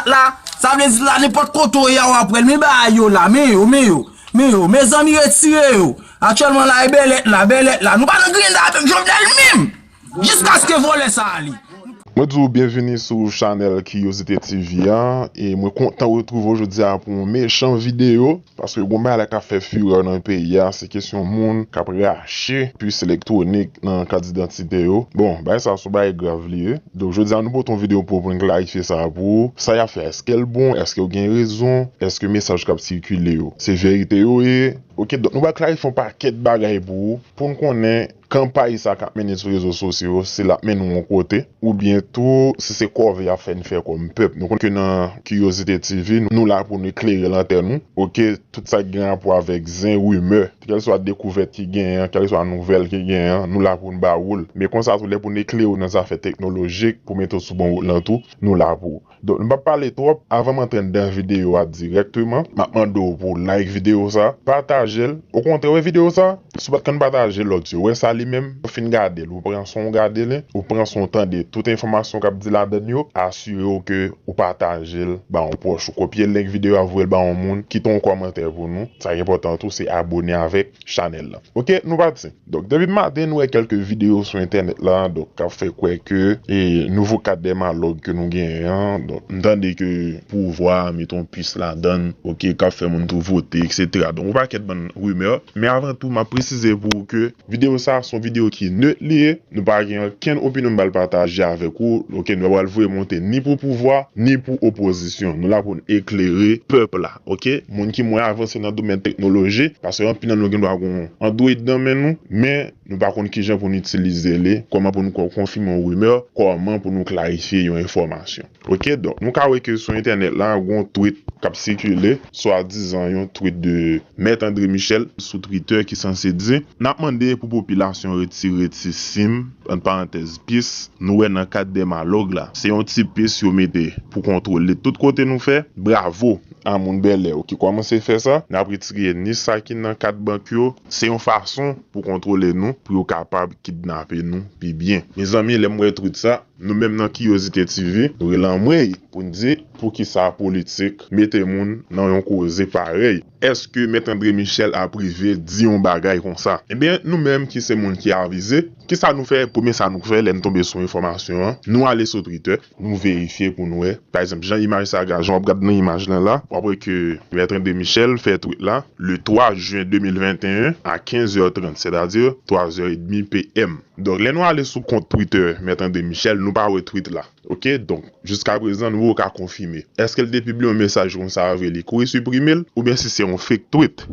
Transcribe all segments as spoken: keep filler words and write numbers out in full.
la, sa vle di la nenpòt kote w ye a w ap wè l, men bagay yo la, men yo, men yo, men yo, mezanmi retire yo. Aktyèlman la e bèlèt la, bèlèt la, nou pa nan grenn avèk Jovenel menm! Jiskaske vòlè sa ale. Mwen di w byenvini sou chanèl Curiosité T V a, e mwen kontan retwouve w jodi a pou yon mechan videyo, paske gon bagay la k ap fè firè nan peyi a, se kesyon moun k ap rache pis elektwonik nan kat idantite yo. Bon, bagay sa se yon bagay grav li ye. Donk jodi a nou pote yon videyo pou, pou n klarifye sa pou ou. Sa y ap fè, èske l bon, èske yo gen rezon, èske mesaj k ap sikile yo se verite yo ye? Oke, donk nou pral klarifye yon pakèt bagay pou ou, pou n konnen kanpay sa k ap mennen sou rezo sosyo yo, si l ap mennen w yon kote, oubyen tou si se kòve y ap fè n fè kòm pèp. Nou konnen ke nan Curiosité T V, nou la pou nou eklere lantèn ou. Oke, tout sa ki gen rapò avèk zen, rimè, kèlswa dekouvèt ki genyen, kèlswa nouvèl ki genyen, nou la pou n ba ou l. Men konsa tou, lè pou n eklere w nan zafè teknolojik, pou mete w sou bon wout lan tou, nou la pou ou. Donk, nou p ap pale twòp, avan m antre anndan videyo a dirèkteman, m ap mande w pou w like videyo sa, pataje l. Okontrè, wè videyo sa, si w pa t konn pataje lòt yo, wè sa li menm, ou fin gade l, ou pran son w gade li, ou pran son w tande tout enfòmasyon k ap di ladann yo, asire w ke ou pataje l ba yon pwòch ou, kopye link videyo a, voye l ba yon moun, kite yon kòmantè pou nou. Sa ki enpòtan tou, se abone avèk chanèl la. Oke, nou pati. Donk, depi maten, nou wè kèlke videyo sou entènèt la, donk, k ap fè kwè ke e, nouvo kat dè malòg ke nou genyen an, donk, m tande ke pouvwa a mete yon pis ladann, oke, k ap fè moun tou vote, etsetera. Donk, yon pakèt bann rimè. Men avan tou, m ap presize pou ou ke videyo sa a se yon videyo ki nèt li ye. Nou pa gen okenn opinyon n pral pataje avèk ou. Oke, nou pa pral voye monte ni pou pouvwa, ni pou opozisyon. Nou la pou n eklere pèp la, oke? Moun ki mwen avanse nan domèn teknoloji, paske anpil nan nou gen dwa gen yon Android nan men nou, men nou pa konn kijan pou n itilize li, kòman pou n kon-, konfime yon rimè, kòman pou nou klarifye yon enfòmasyon. Oke, donk, nou ka wè ke sou entènèt la, gen yon tweet k ap sikile, swadizan yon tweet de Mèt André Michel sou Twitter ki sanse di, n ap mande pou popilasyon retire ti sim, ant parantèz, pis, nou wè nan kat dè malòg la. Se yon ti pis yo mete pou kontwole tout kote nou fè. Bravo a moun bèlè yo ki kòmanse fè sa. N ap retire ni sa ki nan kat bank yo. Se yon fason pou kontwole nou, pou yo kapab kidnape nou pi byen. Mezanmi, lè m wè tweet sa, nou menm nan Curiosité T V, nou rele anmwey pou n di poukisa politik mete moun nan yon koze parèy. Èske Mèt André Michel ap rive di yon bagay konsa? Ebyen, nou menm ki se moun ki avize, kisa nou fè? Premye sa nou fè lè n tonbe sou enfòmasyon an, nou ale sou Twitter, nou verifye pou n wè. Pa egzanp, jan imaj sa a, jan w ap gad nan imaj lan la, w ap wè ke Mèt André Michel fè tweet la, le twa jen de mil venteyen a kenz è trant, sètadi twa zè edmi P M. Donk, lè nou ale sou kont Twitter Mèt André Michel, nou pa wè tweet la. Oke, donk, jiska prezan, nou poko ka konfime. Èske l te pibliye yon mesaj konsa vre, li kouri siprime l, oubyen si se yon fake tweet?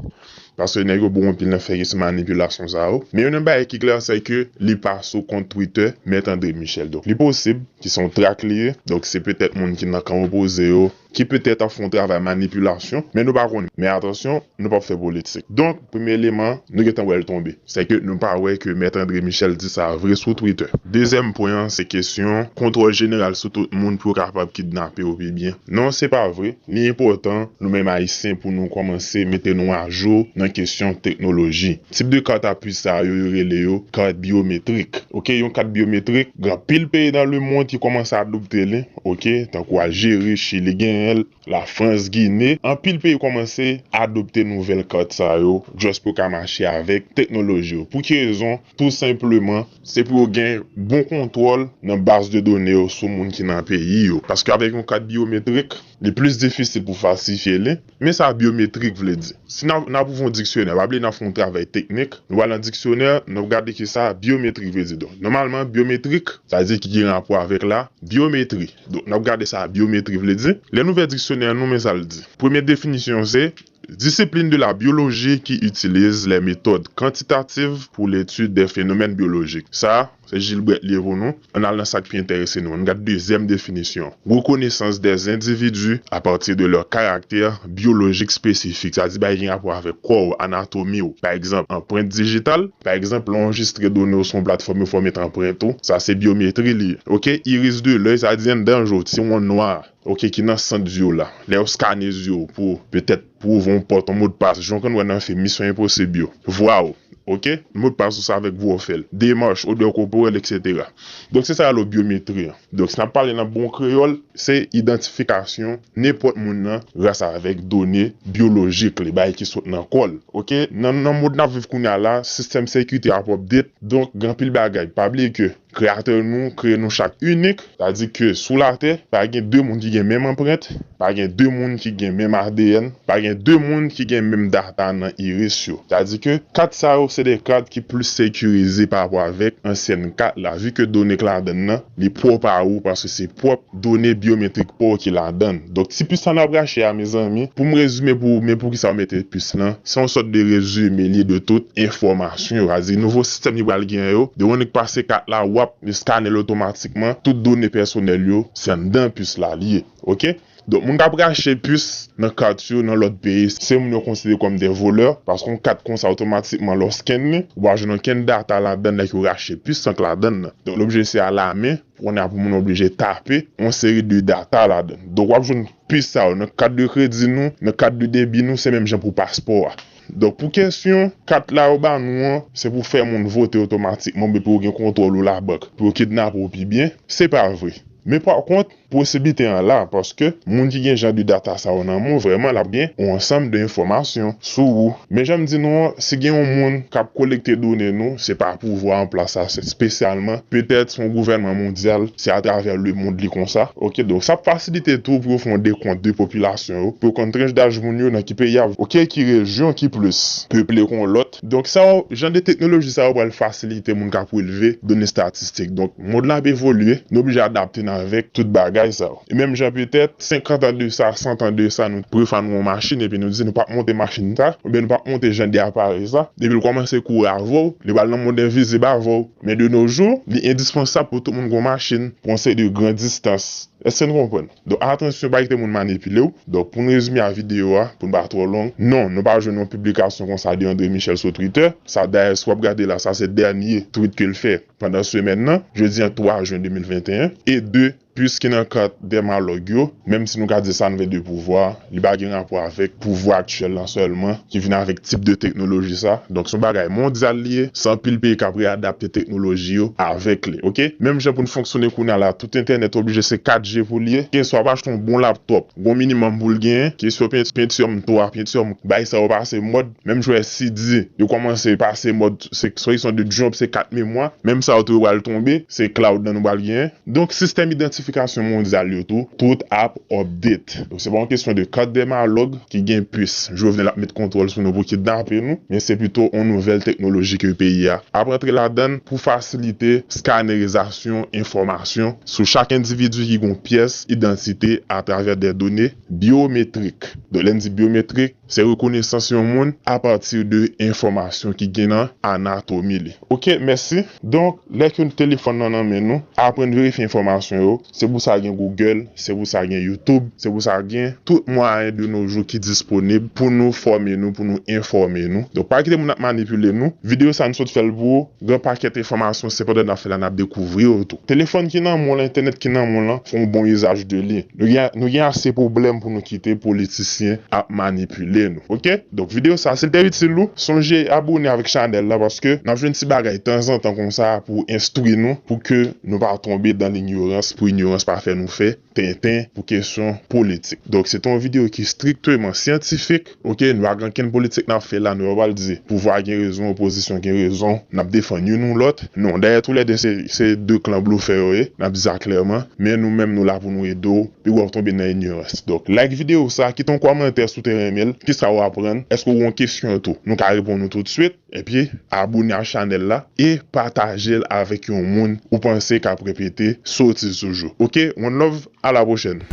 Paske nèg yo bon anpil nan fè kesyon manipilasyon sa yo. Men youn nan bagay ki klè, se ke li pa sou kont Twitter Mèt André Michel. Donk, li posib ki se yon trak li ye. Donk, se petèt moun ki nan kan opoze yo, ki petèt ap fè yon travay manipilasyon, men nou pa konnen. Men atansyon, nou p ap fè politik. Donk, premye eleman, nou gentan wè l tonbe. Se ke nou pa wè ke Mèt André Michel di sa vre sou Twitter. Dezyèm pwen an, se kesyon kontwòl jeneral sou tout moun pou yo kapab kidnape yo pi byen. Non, se pa vre. Li enpòtan, nou menm Ayisyen, pou nou kòmanse mete nou ajou nan kesyon teknoloji. Tip de kat apui sa yo, yo rele yo kat byometrik. Oke, yon kat byometrik, gen anpil peyi nan lemonn ki kòmanse adopte li, oke, tankou Aljeri, Chili genyen l, Lafrans, Gine, anpil peyi kòmanse adopte nouvèl kat sa yo, just pou yo ka mache avèk teknoloji yo. Pou ki rezon? Tou senpleman, se pou yo gen bon kontwòl nan baz de done yo sou moun ki nan peyi yo. Paske avèk yon kat byometrik, li plis difisil pou falsifye li. Men sa byometrik vle di. Si n ap, n ap ouvri yon diksyonè, pa bliye n ap fè yon travay teknik, nou al nan diksyonè, n ap gade kisa byometrik vle di. Donk, nòmalman, byometrik, sa vle di ki gen rapò avèk la byometri. Donk, n ap gade sa byometri vle di. Lè n ouvè diksyonè nou, men sa l di. Premye definisyon se, discipline de la biologie qui utilise les méthodes quantitatives pour l'étude des phénomènes biologiques. Sa, se Gilbert li ye pou nou. Ann al nan sa k pi enterese nou. Ann gad dezyèm definisyon. Reconnaissance des individus à partir de leurs caractères biologiques spécifiques. Sa di bagay gen rapò avèk kò w, anatomi w. Pa egzanp, anprent dijital. Pa egzanp, lè w anrejistre done w sou yon platfòm, yo fè w met anprent ou. Sa se byometri li ye. Oke, iris de l'œil, sa di anndan je w, ti wonn nwa. Oke, ki nan sant zye w la. Lè yo skane zye w pou petèt pou ouvri yon pòt, yon modpas, jan w konn wè nan fim Misyon Enposib yo. Vwa w. Ok? Modpas ou sa avèk vwofèl, demach, odè kòporèl, etsetera. Donk, se sa yo rele byometri an. Donk, si n ap pale nan bon kreyòl, se idantifikasyon nenpòt moun nan gras avèk done byolojik li, bagay ki sot nan kò l. Ok? Nan, nan mond n ap viv kounye a la, sistèm sekirite ap update. Donk, gen anpil bagay. Pa bliye ke Kreyatè nou kreye nou chak inik, sa di ke sou latè, pa gen de moun ki gen menm anprent, pa gen de moun ki gen menm A D N, pa gen de moun ki gen menm data nan iris yo. Sa di ke kat sa yo se de kat ki plis sekirize pa rapò avèk ansyèn kat la, vi ke done k ladann nan, li pwòp a ou paske se pwòp done byometrik pa w ki ladann. Donk, ti pis sa n ap rache a, mezanmi, pou m rezime pou ou, men poukisa yo mete pis lan, se yon sòt de rezime li ye de tout enfòmasyon yo. Sa di, nouvo sistèm li pral gen yo, de w annik pase kat la, w ap eskane l otomatikman, tout done pèsonèl yo, se anndan pis la li ye. Ok? Donk, moun k ap rache pis nan kat yo, nan lòt peyi, se moun yo konsidere kòm de volè, paske yon kat konsa, otomatikman, lè w scan li, ou pa jwenn okenn data ladann lè yo rache pis lan k ladann nan. Donk, l oblije se alamen, kounye a pou moun oblije tape yon seri de data ladann. Donk, w ap jwenn pis sa yo nan kat de kredi nou, nan kat de debi nou, se menm jan pou paspò a. Donk, pou kesyon kat la yo ba nou an, se pou fè moun vote otomatikman, oubyen pou yo gen kontwòl ou labank, pou yo kidnape w pi byen, se pa vre. Men pa kont, posiblite an la, paske moun ki gen jan de data sa yo nan men w, vrèman, l ap gen yon ansanm de enfòmasyon sou ou. Men jan m di nou an, si gen yon moun k ap kolekte done nou, se pa pouvwa an plas la, se espesyalman, petèt, se yon gouvènman mondyal, se atravè lemonn li konsa. Ok, donk, sa ap fasilite tou pou yo fè yon dekont de popilasyon yo, pou yo konn tranch daj moun yo nan ki peyi a, ok, ki rejyon ki plis peple ke yon lòt. Donk, sa yo, jan de teknoloji sa yo pral fasilite moun k ap releve done estatistik. Donk, mond la ap evolye, nou oblije adapte n avèk tout bagay sa yo. E menm jan petèt, senkant an de sa, san an de sa, nou prefa nou yon machin, epi nou di nou p ap monte machin sa, oubyen nou p ap monte jan de aparèy sa, depi l kòmanse kouri avè w, li pral nan mond envizib avè w. Men de nos jours, li endispansab pou tout moun gen yon machin pou yon seri de gran distans. Èske n konprann? Donk, atansyon, pa kite moun manipile w. Donk, pou n rezime a videyo a, pou n pa twò long, non, nou pa jwenn yon piblikasyon konsa de André Michel sou Twitter. Sa, dayè, si w ap gade la, sa se dènye tweet ke l fè pandan semèn nan, jedi a twa jen de mil venteyen, e de, pis ki nan kat dèmalòg yo, menm si nou ka di sa n vle de pouvwa, li pa gen rapò avèk pouvwa aktyèl lan sèlman, ki vin avèk tip de teknoloji sa. Donk, se yon bagay mondyal li ye, se anpil peyi k ap readapte teknoloji yo avèk li, ok? Menm jan pou n fonksyone kounye a la, tout entènèt oblije se kat G pou l ye, keswa w ap achte yon bon laptòp, gon minimòm pou l genyen, keswa Pentium twa, Pentium, bagay sa yo pase mòd, menm jwè C D, yo kòmanse pase mòd, se, swa ils sont de jump, se kat memwa, menm sa yo tou yo pral tonbe, se cloud nan nou pral genyen. Donk, sistèm idantifikasyon mondyal yo tou, tout ap update. Donk, se pa yon kesyon de kat dèmalòg ki gen pis. Jovenel ap met kontwòl sou nou pou kidnape nou, men se pito yon nouvèl teknoloji ke peyi a ap antre ladann pou fasilite skanerizasyon enfòmasyon sou chak endividi ki gen yon pyès idantite atravè de done byometrik. Donk, lè n di byometrik, se rekonesans yon moun apati de enfòmasyon ki gen nan anatomi li. Ok, mèsi. Donk, lè ke telefòn nan nan men nou, aprann verifye enfòmasyon yo. Se pou sa gen Google, se pou sa gen YouTube, se pou sa gen tout mwayen de nos jours ki disponib pou nou fòme nou, pou nou enfòme nou. Donk, pa kite moun ap manipile nou. Videyo sa nou sot fè l pou ou. Gen pakèt enfòmasyon, se pandan n ap fè la, n ap dekouvri yo tou. Telefòn ki nan men w lan, entènèt ki nan men w lan, fè yon bon izaj de li. Nou gen, nou gen ase pwoblèm pou nou kite politisyen ap manipile nou. Ok? Donk, videyo sa, si l te itil ou, sonje abone avèk chanèl la, paske n ap jwenn ti bagay tanzantan konsa pou enstwi nou, pou ke nou pa tonbe dan linyorans, pou inyorans pa fè nou fè tenten pou kesyon politik. Donk, se te yon videyo ki strikteman syantifik, ok? Nou pa gen ankenn politik n ap fè la, nou pa pral di pouvwa gen rezon, opozisyon gen rezon, n ap defann youn ou lòt. Non, dayè toulède se, se de klan blofè yo ye, n ap di sa klèman, men nou menm nou la pou nou ede w, pi w ap tonbe nan inyorans. Donk, like videyo sa, kite yon kòmantè si w te renmen l, kisa w aprann, èske w gen yon kesyon tou, nou ka reponn ou toutswit. Epi, abone a chanèl la e pataje l avèk yon moun ou panse k ap repete sotiz toujou. Ok, one love, a la pwochèn.